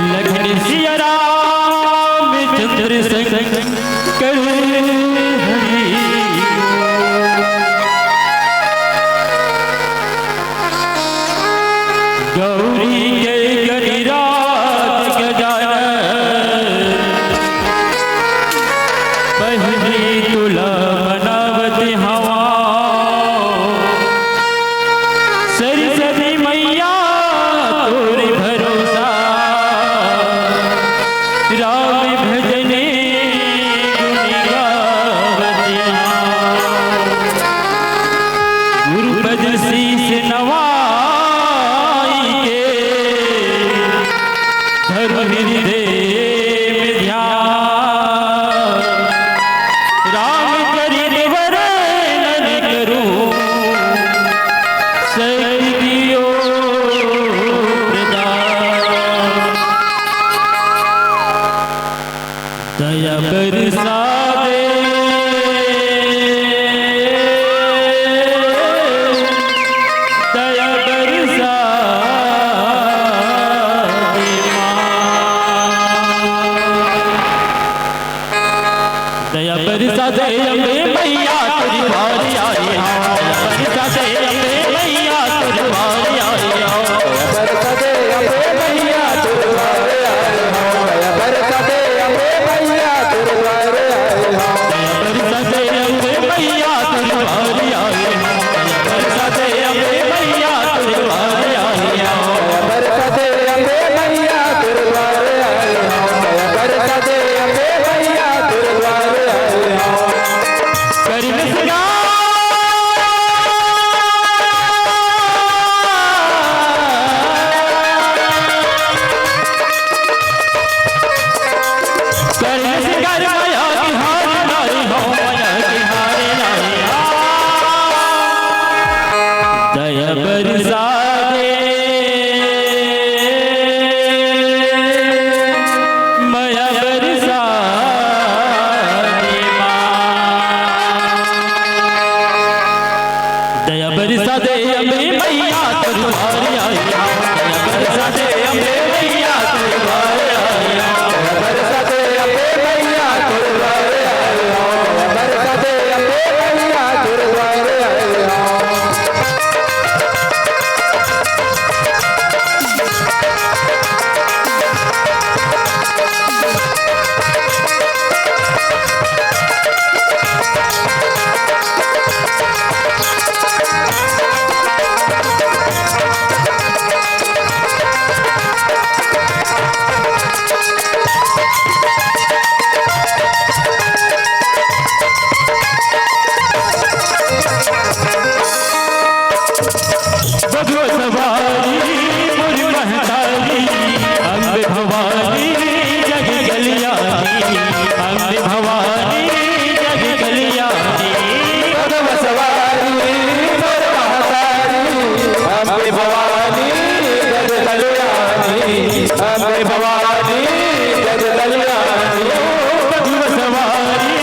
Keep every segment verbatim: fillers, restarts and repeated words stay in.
लखन सिया राम चंद्र शंकर हरि। गौरी के गणराज गजानन, पहिली तुला मनावत हवा। सरस्वती मैया तोर भरोसा, राम भजने गुण गावत हवा। गुरुपद शीश नवाई के, धरहु हृदय में ध्यान। राम चरित वर्णन करूं, शक्ति दियो प्रदान। दया बरसा दे, दया बरसा दे माँ। दया बरसा दे अम्बे मैया, तोरी द्वार आए हाँ। दया बरसा दे अम्बे मैया, तोरी द्वार आए हाँ। दया बरसा दे अम्बे मैया, तोरी द्वार आए हाँ। दया बरसा दे अम्बे मैया, तोरी द्वार आए हाँ। दया बरसा दे अम्बे मैया, तोरी द्वार आए हाँ। दया बरसा दे अम्बे मैया, तोरी द्वार आए हाँ। दया बरसा दे अम्बे मैया, तोरी द्वार आए हाँ। दया बरसा दे अम्बे मैया, तोरी द्वार आए हाँ। करिन सिंगार भवानी जग कल्याणी, अम्बे भवानी जग कल्याणी। पग बसवारी मोर महतारी, अम्बे भवानी जग कल्याणी, अम्बे भवानी जग कल्याणी। पग बसवारी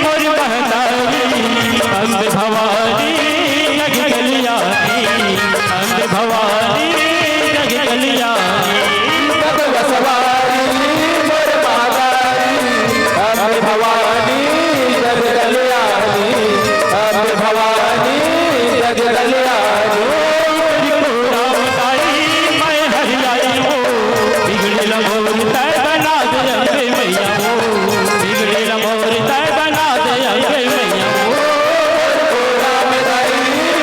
मोर महतारी, अम्बे भवानी जग कल्याणी, अम्बे भवानी जग कल्याणी। पग बसवारी मोर महतारी, अम्बे भवानी जग कल्याणी, अम्बे भवानी जग कल्याणी। मोर कोरा म दाई मैं हरियाई हो, बिगड़े ल मोर तै बना दे अम्बे मैया हो, बिगड़े ल मोर तै बना दे अम्बे मैया हो। कोरा म दाई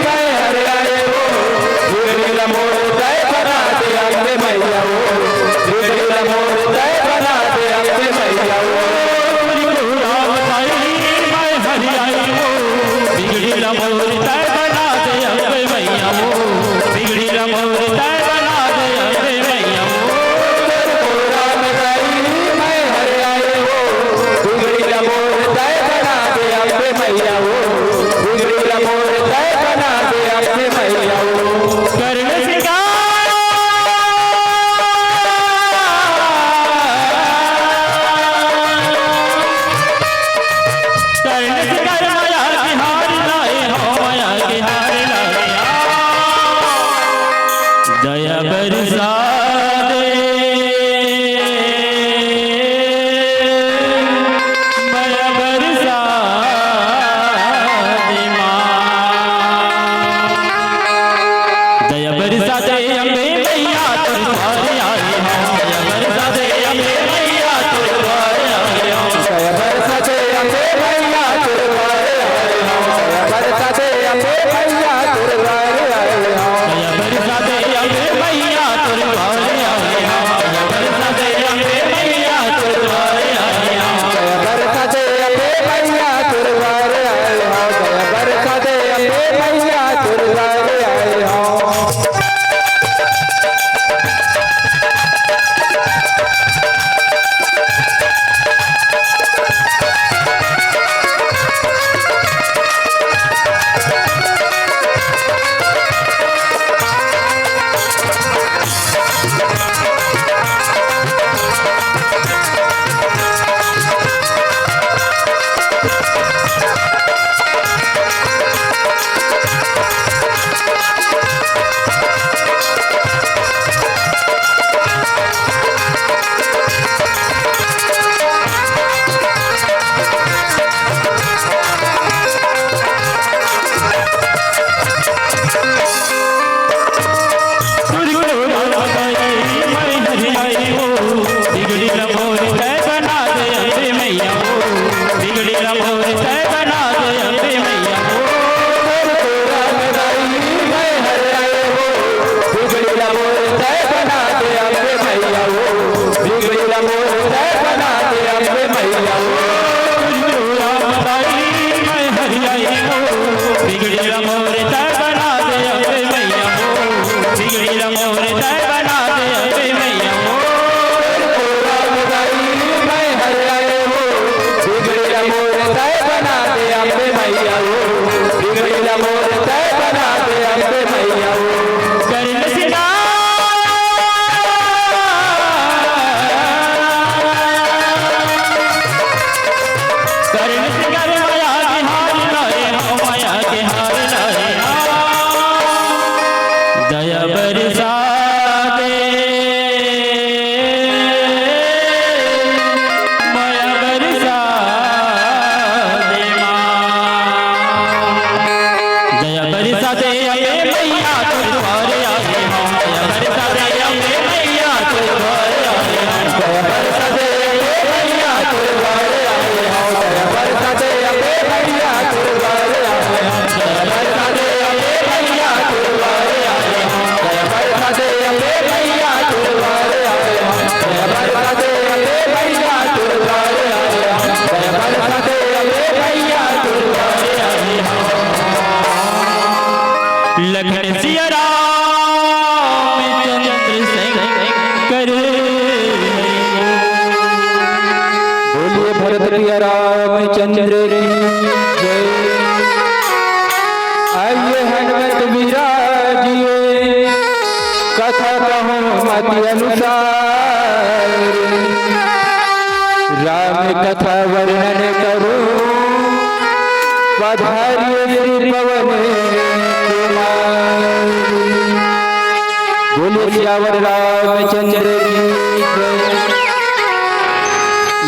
मैं हरियाई हो, बिगड़े ल मोर तै बना दे अम्बे मैया हो, बिगड़े ल मोर तै बना दे अम्बे मैया हो। मोर कोरा म दाई मैं हरियाई हो, बिगड़े ल मोर तै बना दे अम्बे मैया हो, बिगड़े ल मोर तै बना दे अम्बे मैया हो। मोर कोरा म दाई मैं प्रिय रामचंद्र की जय। आइए हनुमत विराजिए, कथा कहूँ मति अनुसार। राम कथा वर्णन करूँ, पधारिए श्री पवन कुमार। बोलिए सियावर रामचंद्र की जय।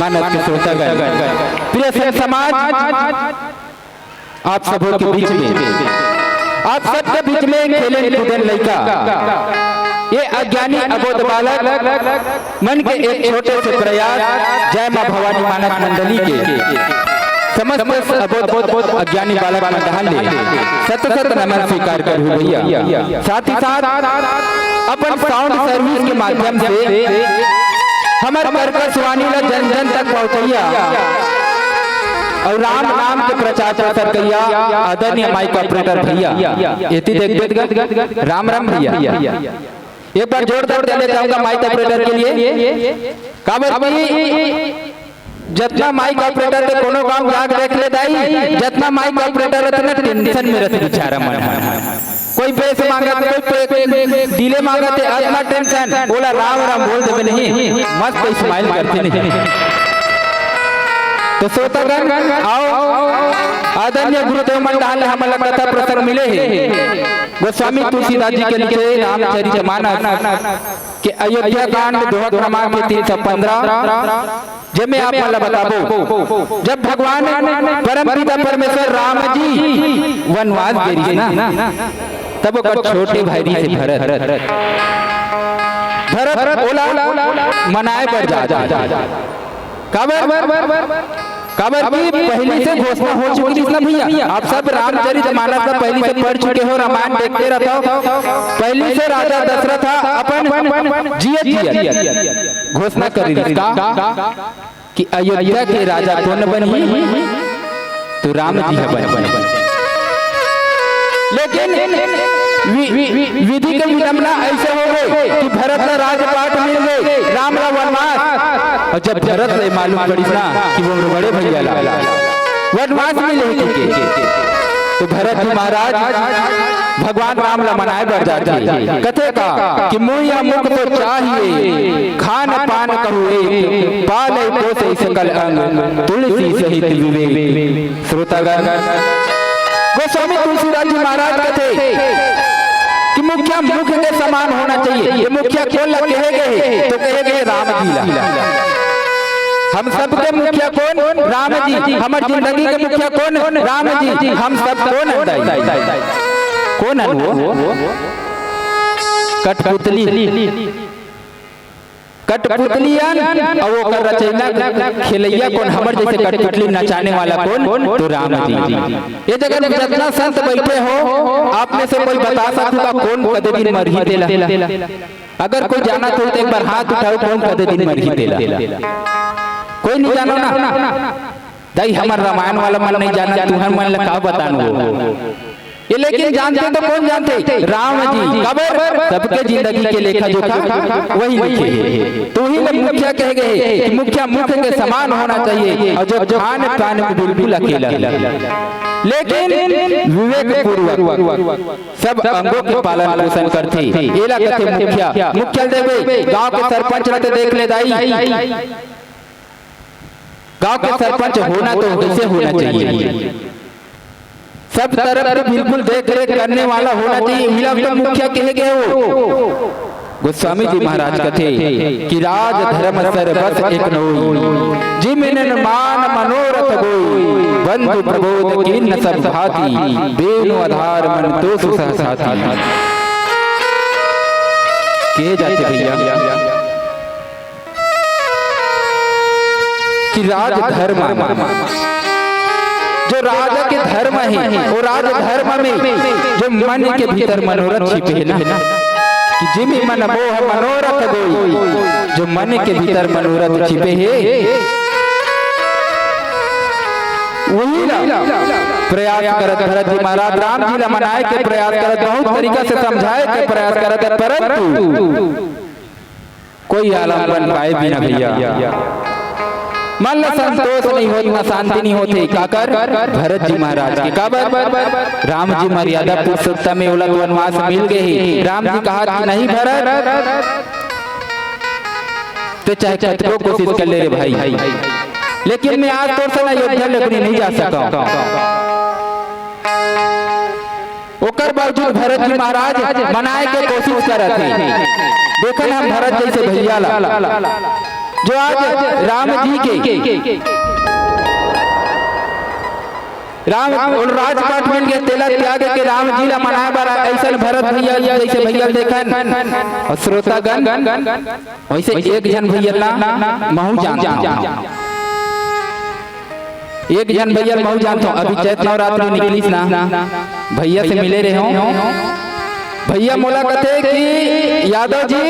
मानस के श्रोतागण, प्रिय संत समाज, आप सबों के बीच में, आप सबके बीच में खेलेन कूदेन लइका, ये अज्ञानी अबोध बालक मन के एक छोटे से प्रयास, जय माँ भवानी मानस मंडली के समस्त अबोध अज्ञानी बालक मन डहान ले सत सत नमन स्वीकार करहु भैया। साथ ही साथ अपन साउंड सर्विस के माध्यम से हमर कर्कश वाणी ला जन जन तक पहुँचैया अउ राम नाम के प्रचार प्रसार करिया आदरणीय माइक ऑपरेटर भैया। एती देख देख राम राम भैया। एक बार जोरदार ताली चाहूंगा माइक ऑपरेटर के लिए। काबर कि जतना माइक ऑपरेटर ते कोनो काम जाके देख ले दाई, जतना माइक ऑपरेटर उतना टेंशन में रहते बेचारा मन। कोई बेस मांगत, कोई पे-, डिले मांगत, अतना टेंशन। ओला राम राम बोल देबे नहीं, मस्त स्माइल करते नहीं। तो श्रोतागण, आओ, आदरणीय गुरुदेव मन डहान ले हमन ला कथा प्रसंग मिले हे गोस्वामी तुलसीदास जी के लिखे रामचरित मानस के अयोध्या कांड, दोहा क्रमांक तीन सौ पंद्रह, जेमे आप मन ला बताबो, जब भगवान परम पिता परमेश्वर राम जी वनवास गे रिहिस ना, तब ओकर छोटे भाई रिहिस भरत। भरत ओला मनाए बर जा, जा, जा, जा। काबर? काबर कि पहिली से घोषणा हो चुकी थी ना भैया। आप सब रामचरित मानस ला पहिली से पढ़ चुके हो, रामायण देखते रहता हो। पहिली से राजा दशरथ ह अपन जियत जियत घोषणा करी रिहिस का कि अयोध्या के राजा कोन बनही? तो राम जी ह बनही। लेकिन वि-, वि-, विधि के विडंबना ऐसे हो गए कि भरत ला राजपाट मिल गए, राम ला वनवास। और जब भरत ला मालूम पड़िस ना कि वो बड़े भैया ला वनवास मिले हे के, तो भरत जी महाराज भगवान राम ला मनाए बर जाथे। कथे का कि मुइया मुख तो चाहिए, खान पान कहु एक, पाले पोसे सकल अंग, तुलसी सहित विवेक। श्रोतागण, गोस्वामी तुलसीदास जी महाराज कथे कि मुखिया मुख के समान होना चाहिए। ये मुखिया कोन ला कहे गए हे? तो कहे गए राम जी ला। हम सबके मुखिया कोन? राम जी। हमर जिंदगी के मुखिया कोन? राम जी। हम सब कोन हन दाई? कोन हन वो? कठपुतली। कठपुतली अन अउ ओकर रचइना खेलइया कोन, हमर जइसे कठपुतली नचाने वाला कोन? तो राम जी। ये जगह में जतना संत बइठे हो, आप में से कोई बता सकत हे का कोन कदे दिन मरही तेला? अगर कोई जानत हो तो एक बार हाथ उठाओ, कोन कदे दिन मरही तेला? कोई नहीं जानो ना? दाई, हमर रामायण वाला मन नहीं जानत, तुहर मन ला का बतानो। ये लेकिन जानथे तो कोन जानथे? राम जी। काबर? सबके जिंदगी के लेखा जोखा वही लिखे हे। तो ही ला मुखिया कहे गए हे कि मुखिया मुख के समान होना चाहिए और जो खान पान में बिल्कुल अकेला हे। लेकिन विवेक पूर्वक सब अंगों के पालन पोषण करथे। एला कथे मुखिया। मुखिया देवे, गांव के सरपंच रहते, देख ले दाई, गांव के सरपंच होना तो कैसे होना चाहिए? सब तरफ से बिल्कुल देख रेख करने वाला होना चाहिए। इला तो मुखिया कहे गए हो। गोस्वामी जी महाराज कथे कि राज धर्म सर्वस एक नोई, जिम निर्माण मनोरथ गोई, बंधु प्रबोध कीन सब भांति, बेनु आधार मन तो सुसह साथी। कहे जाथे भैया कि राजधर्म, जो राजा के धर्म हे, वो राजधर्म में जो मन के भीतर मनोरथ छिपे हे ना, कि जिम मन मोह मनोरथ गोई, जो मन के भीतर मनोरथ छिपे हे, वही ला प्रयास करत भरत जी महाराज राम जी ला मनाए के प्रयास करत, बहुत तरीका से समझाए के प्रयास करत, परंतु कोई आलम्बन पाए बिना भैया, मन ला संतोष नहीं होत, ना शांति नहीं होत हे। काकर? भरत जी महाराज के। काबर? राम जी मर्यादा पुरुषोत्तम हे, ओला तो वनवास मिल गे हे। राम जी कहा कि नहीं भरत, ते चाहे कतको कोशिश कर ले रे भाई, लेकिन मैं आज तोर संग अयोध्या नगरी नहीं जा सकंव। ओकर बावजूद भरत जी महाराज मनाए के कोशिश करत हे। देखन हम भरत जैसे भैया ला, जो आज राम जी के, राम और राजपाट मिल के तेला त्याग के राम जी ला मनाए बर अइसन भरत भैया जैसे भैया देखन, और श्रोतागण वैसे एक झन भैया ला महू जानथंव। एक झन भैया महू जानथंव, अभी चैत नवरात्रि निकलिस ना, भैया से मिले रहेंव। भैया मोला कथे कि यादव जी,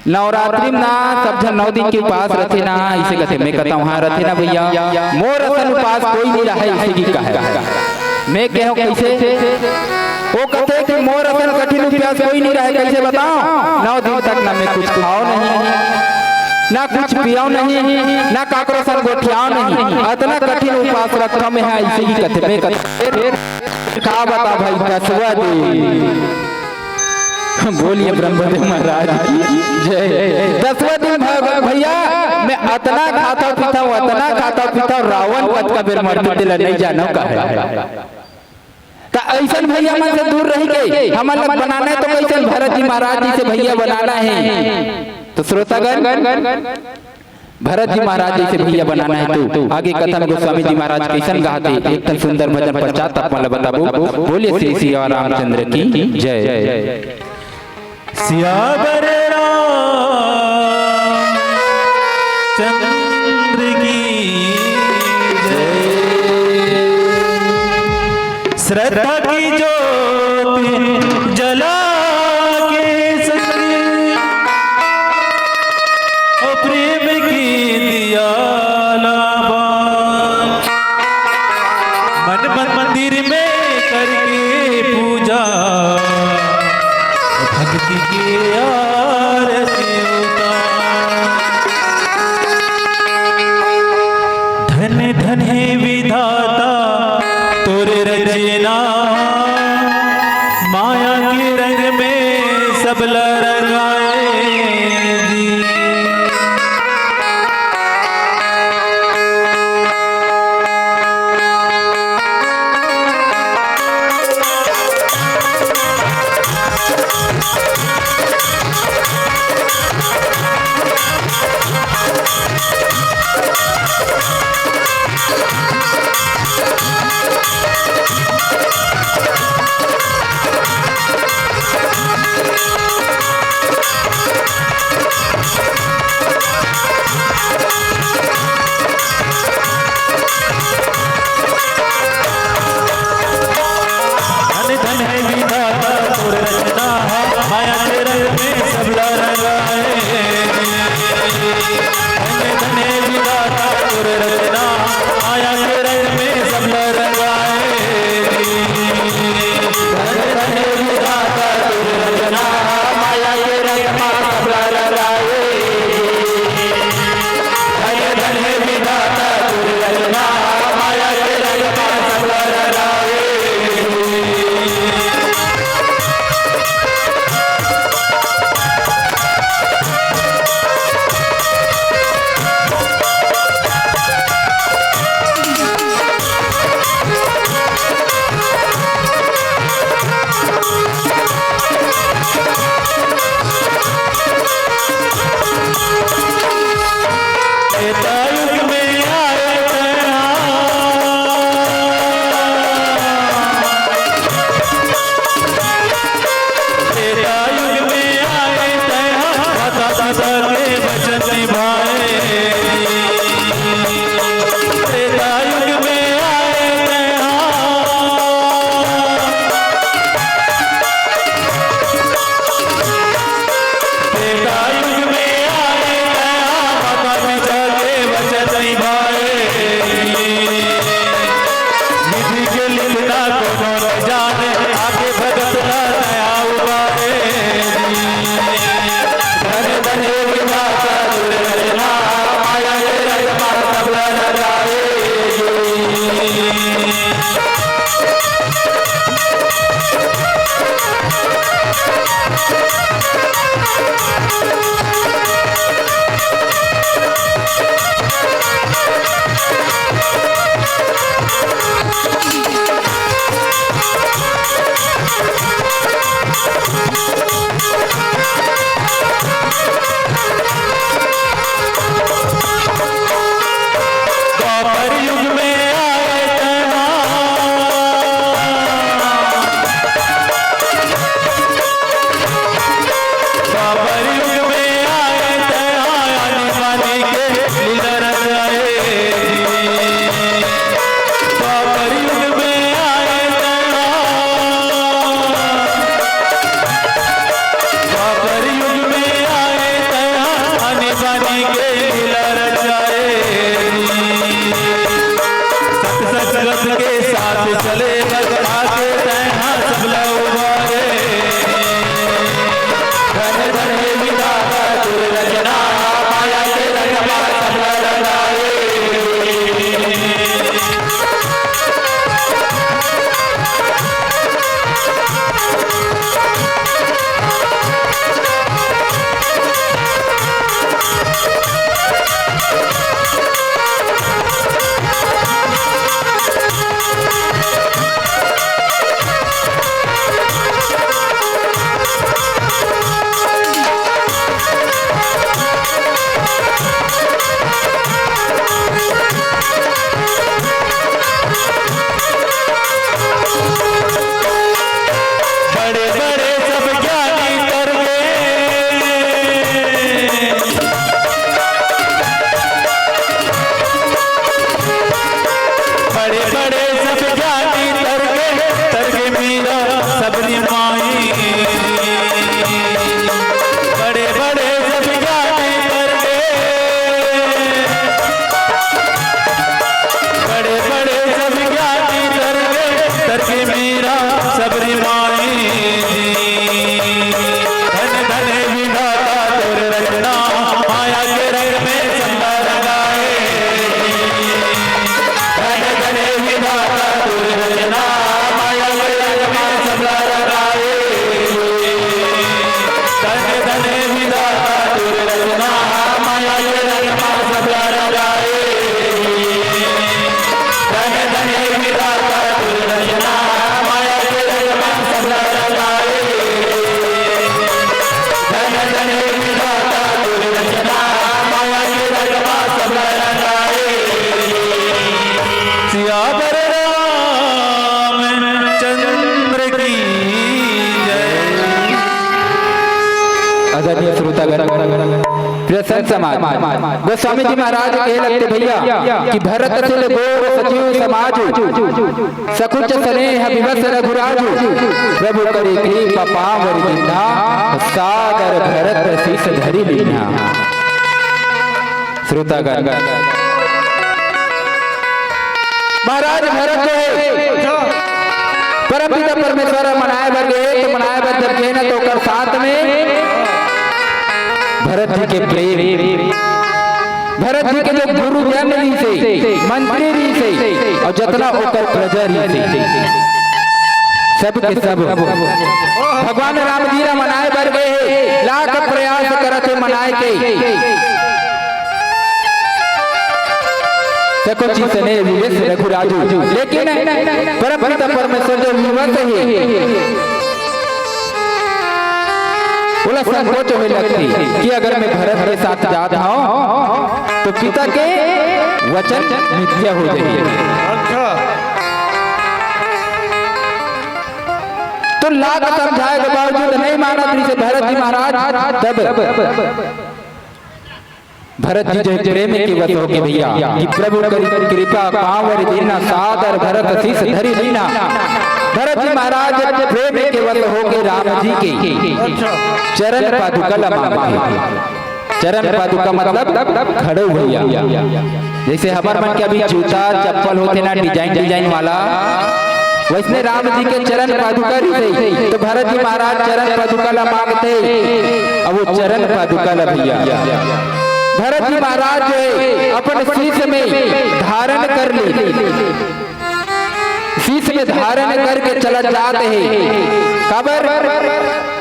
नवरात्रि में ना सब झन नौ दिन के उपास रथे ना, अइसे कथे। मैं कथंव, हाँ रथे ना भैया, मोर असन उपास कोई नहीं रहे, अइसे कि कहे। मैं कहेंव, कैसे? वो कथे कि मोर असन कठिन उपास कोई नहीं रहे, कैसे बताओ? नौ दिन तक ना मैं कुछ खाओ नहीं, ना कुछ पियाओ नहीं, ना काकरो संग गोठियाओ नहीं, अतना कठिन उपास रखंव मैं, हाँ, अइसे कि कथे। मैं कथे, का बता भाई, दसवा दिन। बोलिए ब्रह्मदेव महाराज की जय। दसवा दिन भ-, भैया, मैं अतना खाथंव पीथंव, अतना खाथंव पीथंव, रावण कतका बेर मरथे तेला नहीं जानंव का हे। त अइसन भैया मन से दूर रहि के हमन ला बनाना हे तो कैसन? भरत जी महाराज जैसे भैया बनाना हे। तो श्रोतागण, भरत जी महाराज जैसे भैया बनाना हे तो आगे कथा में गोस्वामी जी महाराज कैसन गाथे, एक ठन सुंदर भजन पश्चात आप मन ला बताबो। बोलिए श्री सिया रामचंद्र की जय। सियावर रामचंद्र की जय। श्रद्धा की ज्योति जला के सतगुरु, और प्रेम की दिया लाबा। मन मंदिर में करके पूजा, भक्ति की आरती उतार। धन धन हे विधाता तोर रचना, माया के रंग में सबला रंगाए जी। प्रसन्न समाज। गोस्वामी जी महाराज कहे लगथे भैया कि भरत सिल गोर सचिव समाजु, सकुच स्नेह विवश रघुराजु, प्रभु करि कृपा पाँवर दीन्हा, सादर भरत शीश धरि लीन्हा। श्रोतागण, महाराज भरत जो हे, परमपिता परमेश्वर मनाए बर गे, तो मनाए बर जब गे ना, तो ओकर साथ में भरत जी के प्रेम, भरत जी के जो गुरुजन रहिसे, मंत्री रहिसे, अउ जतना ओकर प्रजा रहिसे, सब के सब भगवान राम जी ला मनाए बर गे हे, लाख प्रयास करत हे मनाए के। सकुच स्नेह विवश रघुराजु, लेकिन परमपिता परमेश्वर जो विवश हे, ओला संकोच होए लगथे कि अगर मैं भरत के साथ जात हौं, तो पिता के वचन मिथ्या हो जाही। अच्छा। तो लाख समझाए के बावजूद नहीं मानत रहिसे भरत जी महाराज। तब भरत जी जो हे प्रेम के वश होके भैया कि प्रभु करि कृपा पाँवर दीन्हा, सादर भरत शीश धरि लीन्हा। भरत जी महाराज प्रेम के वश होके राम जी के चरण पादुका ला मांगथे। चरण पादुका मतलब खड़ो भैया। जैसे हमर मन के अभी जूता चप्पल होथे ना, design design वाला, वैसने राम जी के चरण पादुका रहिसे, तो भरत जी महाराज चरण पादुका ला मांगथे। अब वो चरण पादुका ला भैया भरत जी महाराज जो हे अपन शीश में धारण कर ले, शीश में धारण करके चला जात हे। काबर?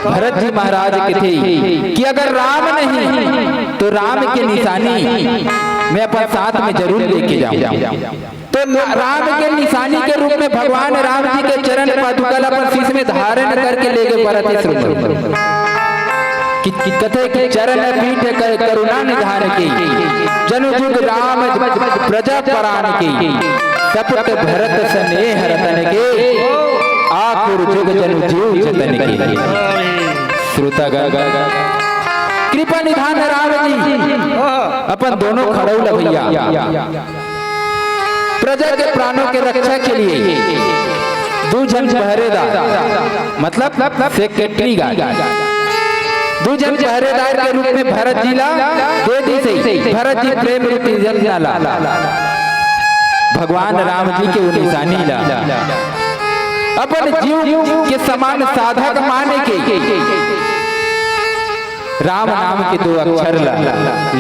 भरत जी महाराज कथे कि अगर राम नहीं, तो राम के निशानी मैं अपन साथ में जरूर लेके जाऊं। तो न-, राम के निशानी के रूप में भगवान राम जी के चरण पादुका ला अपन शीश में धारण करके ले गे भरत जी। श्रोता कि, कि कथे कि चरण पीठ कर करुणा निधान की, जनु जुग राम प्रजा परान की, सपुट भरत स्नेह रतन के, आकुर जुग जनु जीव जतन की। श्रोतागण, कृपा निधान राम जी अपन दोनों खड़ऊ ला भैया प्रजा के प्राणों के रक्षा के लिए दू झन पहरेदार, मतलब सेक्रेटरी गार्ड, दू झन पहरेदार के रूप में भरत जी ला दे दिस हे। भरत जी प्रेम रूपी जमुना ला, भगवान राम जी के वो निशानी ला अपन जीव के समान साधक माने के राम नाम के दो अक्षर ला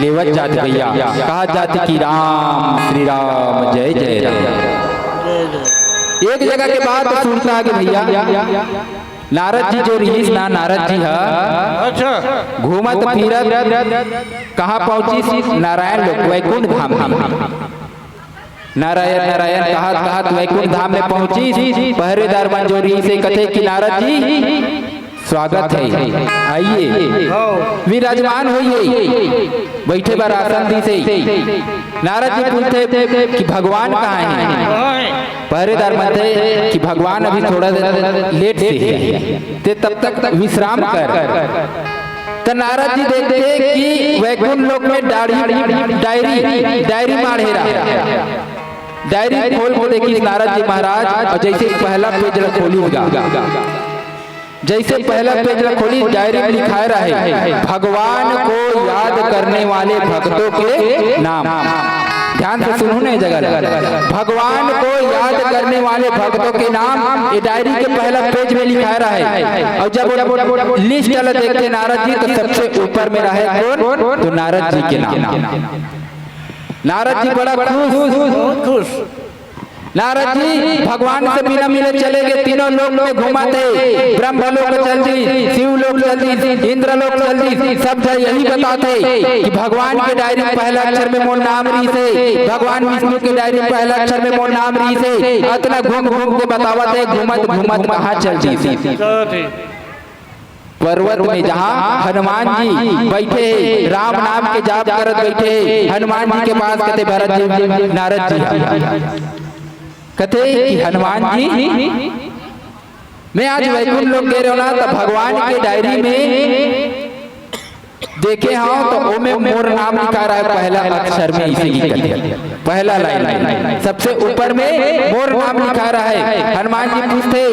लेवत जात भैया, कहा जात कि राम, श्री राम, जय जय राम। एक जगह के बात सुनता आगे भैया, नारद जी जो रिहिस ना, नारद जी ह अच्छा। घूमत फिरत कहाँ पहुंचिस? नारायण लोक, वैकुंठ धाम में। नारायण नारायण कहत कहत वैकुंठ धाम में पहुंचिस। पहरेदार मन जो रिहिस हे कथे कि नारद जी स्वागत है, आइए, विराजमान होइए। बैठे बर आसन दिस हे। नारद जी पूछथे कि भगवान कहाँ हे? पहरेदार मनथे कि भगवान अभी थोड़ा लेट से हे, ते तब तक विश्राम कर। त नारद जी देखथे कि वैकुंठ लोक में डायरी, डायरी, डायरी माढ़े रहा। डायरी खोल के देखिस नारद जी महाराज, अउ जइसे पहला पेज ला खोलिस गा, जइसे पहला पेज ला खोलिस, डायरी में लिखाए रहे, "भगवान को याद करने वाले भक्तों के नाम।" ध्यान से सुनहू ना ए जगह ला, "भगवान को याद करने वाले भक्तों के नाम।" ये डायरी के पहला पेज में लिखाए रहे, अउ जब वो लिस्ट ला देखथे नारद जी, तो सबसे ऊपर में रहे कौन? तो नारद जी के नाम। नारद जी बड़ा खुश। बहुत खुश। नारद जी भगवान से बिना मिले चले गे, तीनों लोक में घूमत हे, ब्रह्म लोक चल दिस, शिव लोक चल दिस, इंद्र लोक चल दिस, सब झन यही बतात हे कि भगवान के डायरी में पहला अक्षर में मोर नाम रिहिस हे, भगवान विष्णु के डायरी में पहला अक्षर में मोर नाम रिहिस हे। अतना घूम घूम के बतावत हे, घूमत घूमत कहाँ चल दिस। पर्वत में जहाँ हनुमान जी बैठे हे, राम नाम के जाप करत बैठे हे, हनुमान जी के पास कथे भरत जी, नारद जी, कथे कि हनुमान जी, मैं आज वैकुंठ लोक गे रहेंव ना, त भगवान के डायरी में देखे हंव तो ओमे मोर नाम लिखा रहे पहला अक्षर में, इसे ही कथे पहला लाइन में सबसे ऊपर में मोर नाम लिखा रहे। हनुमान जी पूछथे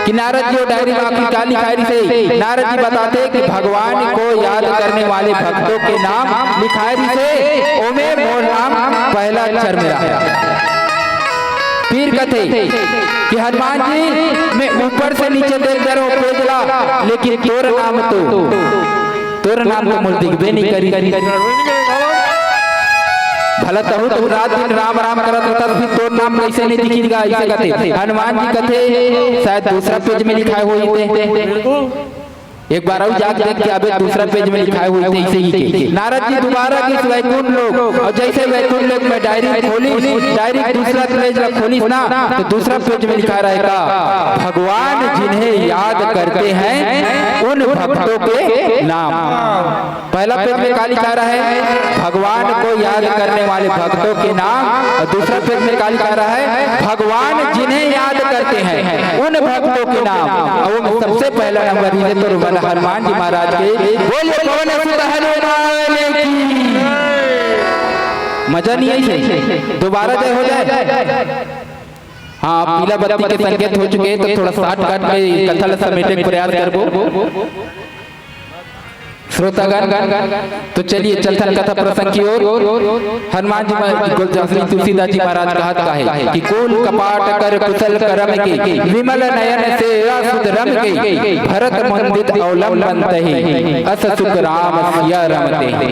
कि नारद जी, वो डायरी में आखिर का लिखाय रिहिसे? नारद जी बताथे कि भगवान को याद करने वाले भक्तों के नाम लिखाय रिहिसे, ओमे मोर नाम पहला अक्षर में रहे। फिर कथे कि हनुमान जी, मैं ऊपर से नीचे देखत रहेंव पेज ला, लेकिन तोर नाम तो, तोर नाम तो मोला दिखबे नइ करिस। भला तहूं तो रात दिन राम राम करत रहथस, फिर तोर नाम कइसे नइ दिखिस गा? अइसे कथे। हनुमान जी कथे, शायद दूसरा पेज में लिखाय होही ते। एक बार अउ जाके देख के आबे, दूसरा पेज में लिखाय होही ते, अइसे ही के। नारद जी दोबारा गिस वैकुंठ लोक, अउ जइसे वैकुंठ लोक में डायरी खोलिस, डायरी दूसरा पेज ला खोलिस ना, तो दूसरा पेज में लिखा रहे का, भगवान जिन्हें याद करते हैं उन भक्तों के नाम। पहला पेज में का लिखा रहे? भगवान को याद करने वाले भक्तों के नाम। अउ दूसरा पेज में का लिखा रहे? भगवान जिन्हें याद करते हैं उन भक्तों के नाम। अउ ओमे सबसे पहला नंबर रिहिसे तोर मन हनुमान जी महाराज के। बोलिए पवन सुत हनुमान की। मजा नइ आइस हे? दोबारा जय हो जाए। हां, पीला बत्ती के संकेत हो चुके हे, तो थोड़ा शॉर्टकट में कथा ला समेटे के प्रयास करबो। श्रोतागण, तो चलिए चलथन कथा प्रसंग की ओर। हनुमान जी महाराज, गोलजासरी तुलसीदास जी महाराज कहत का हे कि कुल कपाट कर कुशल करम के, विमल नयन सेवा सुध रम के, भरत मुंदित अवलंबन तहि, अस सुख राम सिया रम तेहि।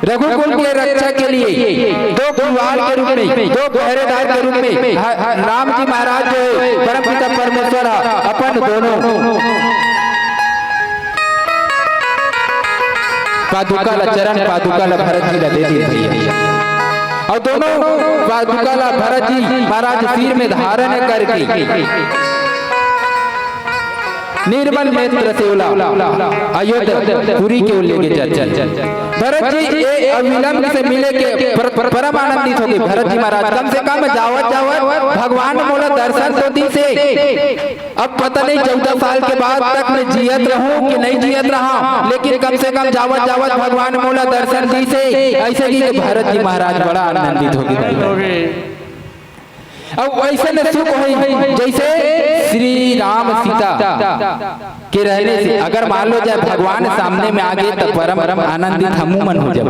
रघुकुल के रक्षा के लिए दो किवाड़ के रूप में, दो पहरेदार के रूप में ह-, ह-, राम जी महाराज जो है, परमपिता परमेश्वर ह अपन दोनों पादुका ला, चरण पादुका ला भरत जी ला दे दिस भैया। अउ दोनों पादुका ला भरत जी महाराज सिर में धारण करके निर्मल नेत्र से ओला अयोध्या पुरी के ओर लेगे जाथे। भरत जी ए अविलंब से मिले के पर-, पर-, परम आनंदित होगे भरत जी महाराज। कम से कम जावत जावत भगवान मोला दर्शन तो दिस हे। अब पता नहीं चौदह साल के बाद तक मैं जियत रहूं कि नहीं जियत रहूं, लेकिन कम से कम जावत जावत भगवान मोला दर्शन दिस हे। अइसे कि भरत जी महाराज बड़ा आनंदित होगे। अउ अइसने सुख होही, जइसे श्री राम सीता के रहने से, अगर मान लो जाए भगवान सामने में आगे, त परम आनंदित हमू मन हो जाबो,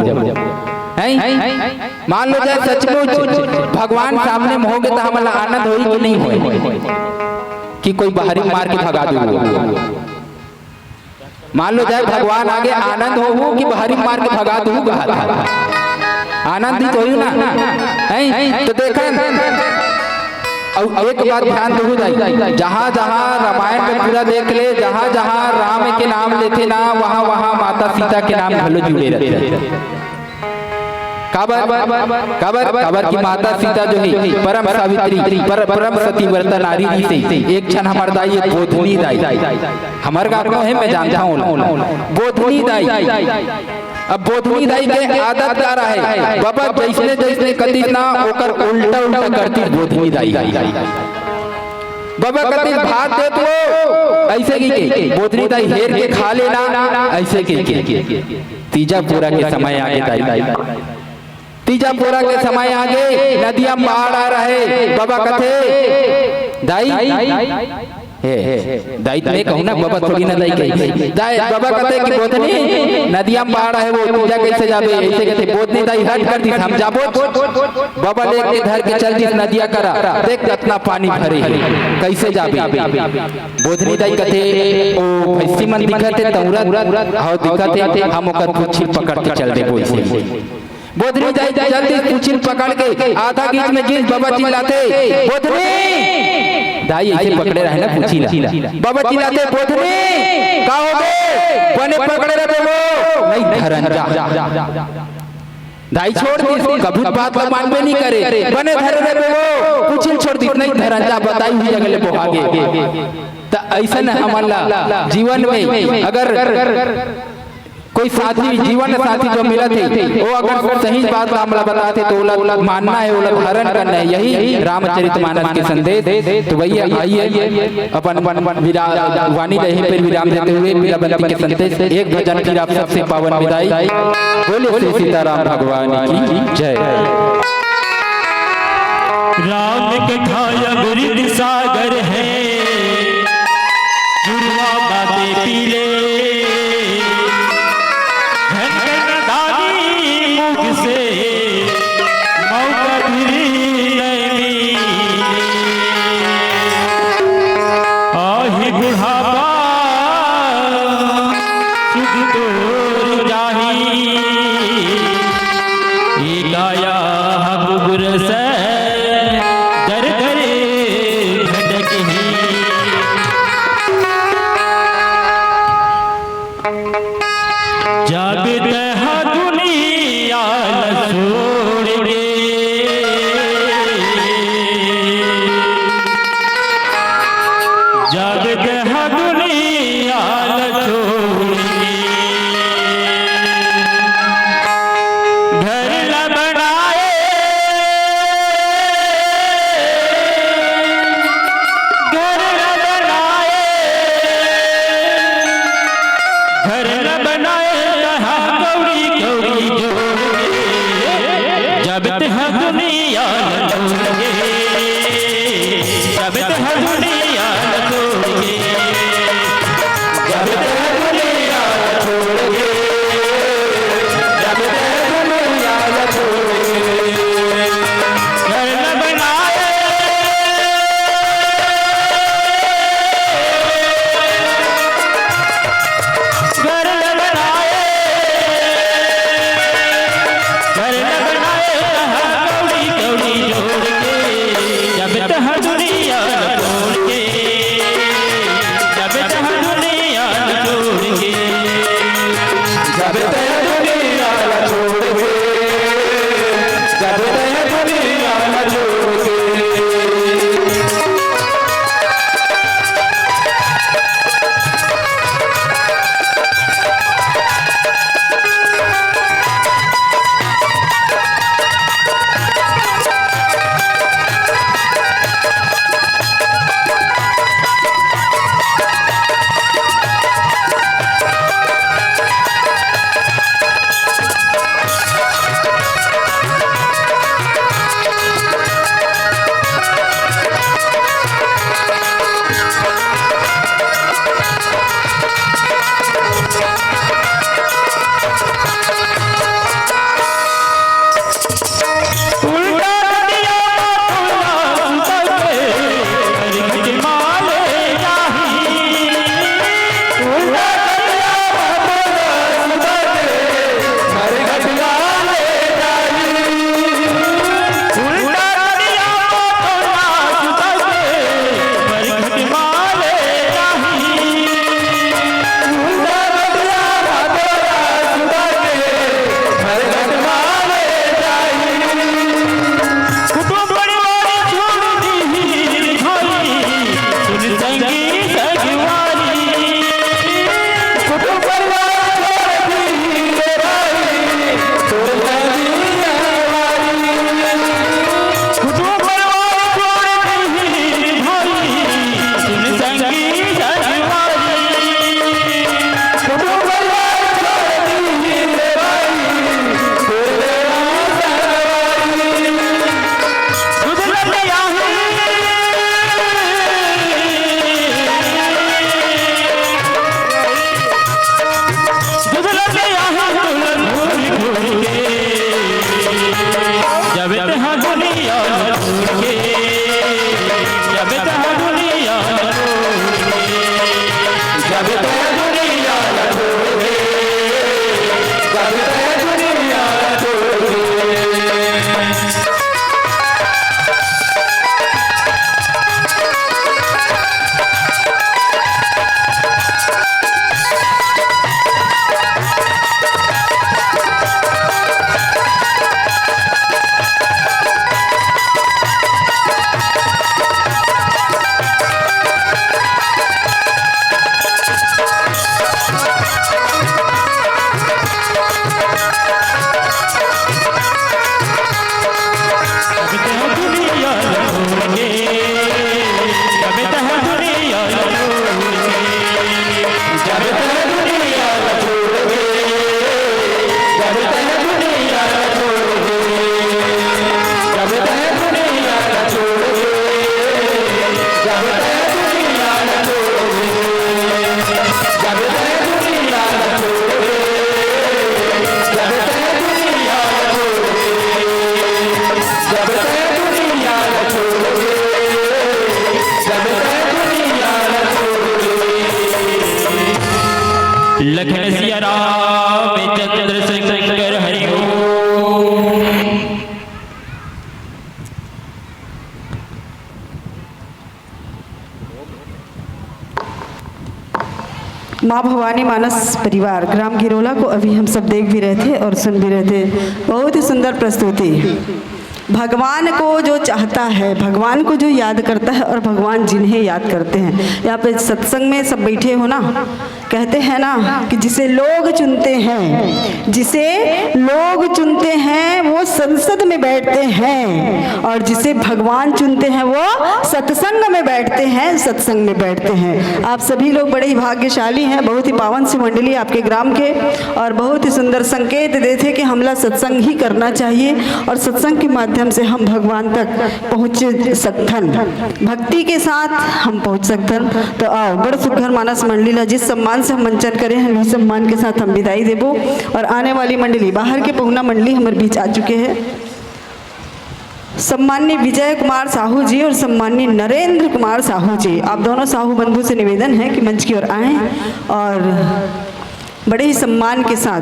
हैं? मान लो जाए सचमुच भगवान सामने में होगे, त हमन ला आनंद होही कि नहीं होही? कि कोई बाहरी मार के भगा दू। मान लो जाए भगवान आगे, आनंद होहू कि बाहरी मार के भगा दूहू कहा था? आनंदित होहू ना? हैं? तो देखन, अउ एक बात ध्यान देहू दाई, जहाँ जहाँ रामायण में पूरा देख ले, जहाँ जहाँ राम के नाम लेथे ना, वहाँ वहाँ माता सीता के नाम घलो जुड़े रहथे। काबर, काबर, काबर कि माता सीता जो हे परम सावित्री, पर-, परम सतीव्रता नारी रिहिसे। एक झन हमर दाई हे बोधनी दाई, हमर गाँव के हे, मैं जानत हूँ बोधनी दाई। अब बोधनी दाई के आदत का रहे, बाबा जइसने जइसने कतिस ना ओकर उल्टा उल्टा करतिस बोधनी दाई। बाबा कतिस भात देत हो, अइसे कहिके बोधनी दाई हेर के खा लेना, अइसे कहिके। तीजा पूरा के समय आगे दाई। तीजा पूरा के समय आगे, नदिया में बाढ़ आ रहे। बाबा कथे, दाई, हे, दाई तो मैं कहूँ ना, बाबा थोड़ी ना दाई कही। दाई, बाबा कथे कि बोधनी, नदिया में बाढ़ आहे, वो तीजा कइसे जाबे? अइसे कथे, बोधनी दाई हट कर दिस, हम जाबो। बाबा लेके धर के चल दिस नदिया करा, देख कतना पानी भरे हे, कइसे जाबे? बोधनी दाई कथे, ओ भैंसी मन दिखत हे, तौरा, हव दिखत हे, हम ओकर पूछी पकड़ के चल देबो अइसे। बोधनी दाई जल्दी पूछी ल पकड़ के आधा गीच में गिस, बाबा चिल्लाथे, "बोधनी!" दाई अइसे पकड़े रहे ना पूछी ला। बाबा चिल्लाथे, "बोधनी, का होगे? बने पकड़े रहे वो।" "नहीं धरन जा।" दाई छोड़ दिस, कभू बात ला मानबे नहीं करे। "बने धरे रहे वो।" पूछी ल छोड़ दिस, "नहीं धरन जा, बताई हुई जगह ले बोहागे।" त अइसन हमन ला जीवन में अगर कोई साथी, जीवन साथी जो मिलत हे, वो अगर सही बात ला हमला बताथे, तो ओला मानना हे, ओला धारण करना हे। यही रामचरित मानस के संदेश। तो भैया, आइए, अपन, अपन विरा-, वाणी ला यहीं पर विराम देते हुए पीला बंदी के संदेश, एक भजन फिर आप सबसे पावन विदाई। बोले श्री सीताराम भगवान की जय। राम कथा अमृत सागर हे, जुड़वा बातें पीले। धन धन दानी मुख से मौका फिर नहीं मिले। आही बुढ़ापा सुध तोर जाही, ए काया ह कुकुर से दर दर भटकही। जब तह दुनिया ल छोड़ के, जब तह दुनिया ल छोड़ के, घर ल बनाए, घर न बनाए, घर न बनाए, कहा कौड़ी कौड़ी जोड़ के, जब तह दुनिया न छोड़ के, जब तह दुनिया न छोड़ के, जब तह दुनिया न छोड़ के, जब तह दुनिया न छोड़ के, घर न बनाए, घर न बनाए, घर न बनाए, कहा कौड़ी कौड़ी जोड़ के, जब तह दुनिया न छोड़ के, जब तह दुनिया न छोड़ के, जब तह दुनिया न छोड़ के, जब तह दुनिया न छोड़ के। लखन सिया राम चंद्र शंकर हरि ओम। माँ भवानी मानस परिवार ग्राम गिरोला को अभी हम सब देख भी रहे थे और सुन भी रहे थे। बहुत ही सुंदर प्रस्तुति। भगवान को जो चाहता है, भगवान को जो याद करता है और भगवान जिन्हें याद करते हैं। यहाँ पे सत्संग में सब बैठे हो ना, कहते हैं ना कि जिसे लोग चुनते हैं, जिसे लोग चुनते हैं वो संसद में बैठते हैं, और जिसे भगवान चुनते हैं वो सत्संग में बैठते हैं, सत्संग में बैठते हैं। आप सभी लोग बड़े ही भाग्यशाली हैं, बहुत ही पावन सी मंडली आपके ग्राम के, और बहुत ही सुंदर संकेत देथे कि हमला सत्संग ही करना चाहिए और सत्संग के माध्यम से हम भगवान तक पहुँच सकथन, भक्ति के साथ हम पहुँच सकथन। तो आओ, बड़ सुघर मानस मंडली ला जिस सम्मान से हम मंचन करे हैं, वही सम्मान के साथ हम विदाई देबो। और आने वाली मंडली, बाहर के पहुना मंडली हमर बीच आ चुके हैं। सम्माननीय विजय कुमार साहू जी और सम्माननीय नरेंद्र कुमार साहू जी, आप दोनों साहू बंधु से निवेदन है कि मंच की ओर आएं और बड़े ही सम्मान के साथ,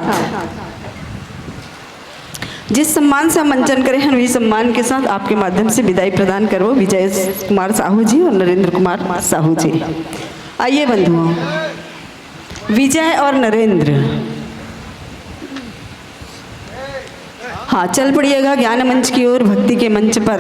जिस सम्मान से हम मंचन करे हैं, वही सम्मान के साथ आपके माध्यम से विदाई प्रदान करो विजय कुमार साहू जी और नरेंद्र कुमार साहू जी। आइए बंधुओं, विजय और नरेंद्र, हाँ, चल पड़िएगा ज्ञान मंच की ओर, भक्ति के मंच पर।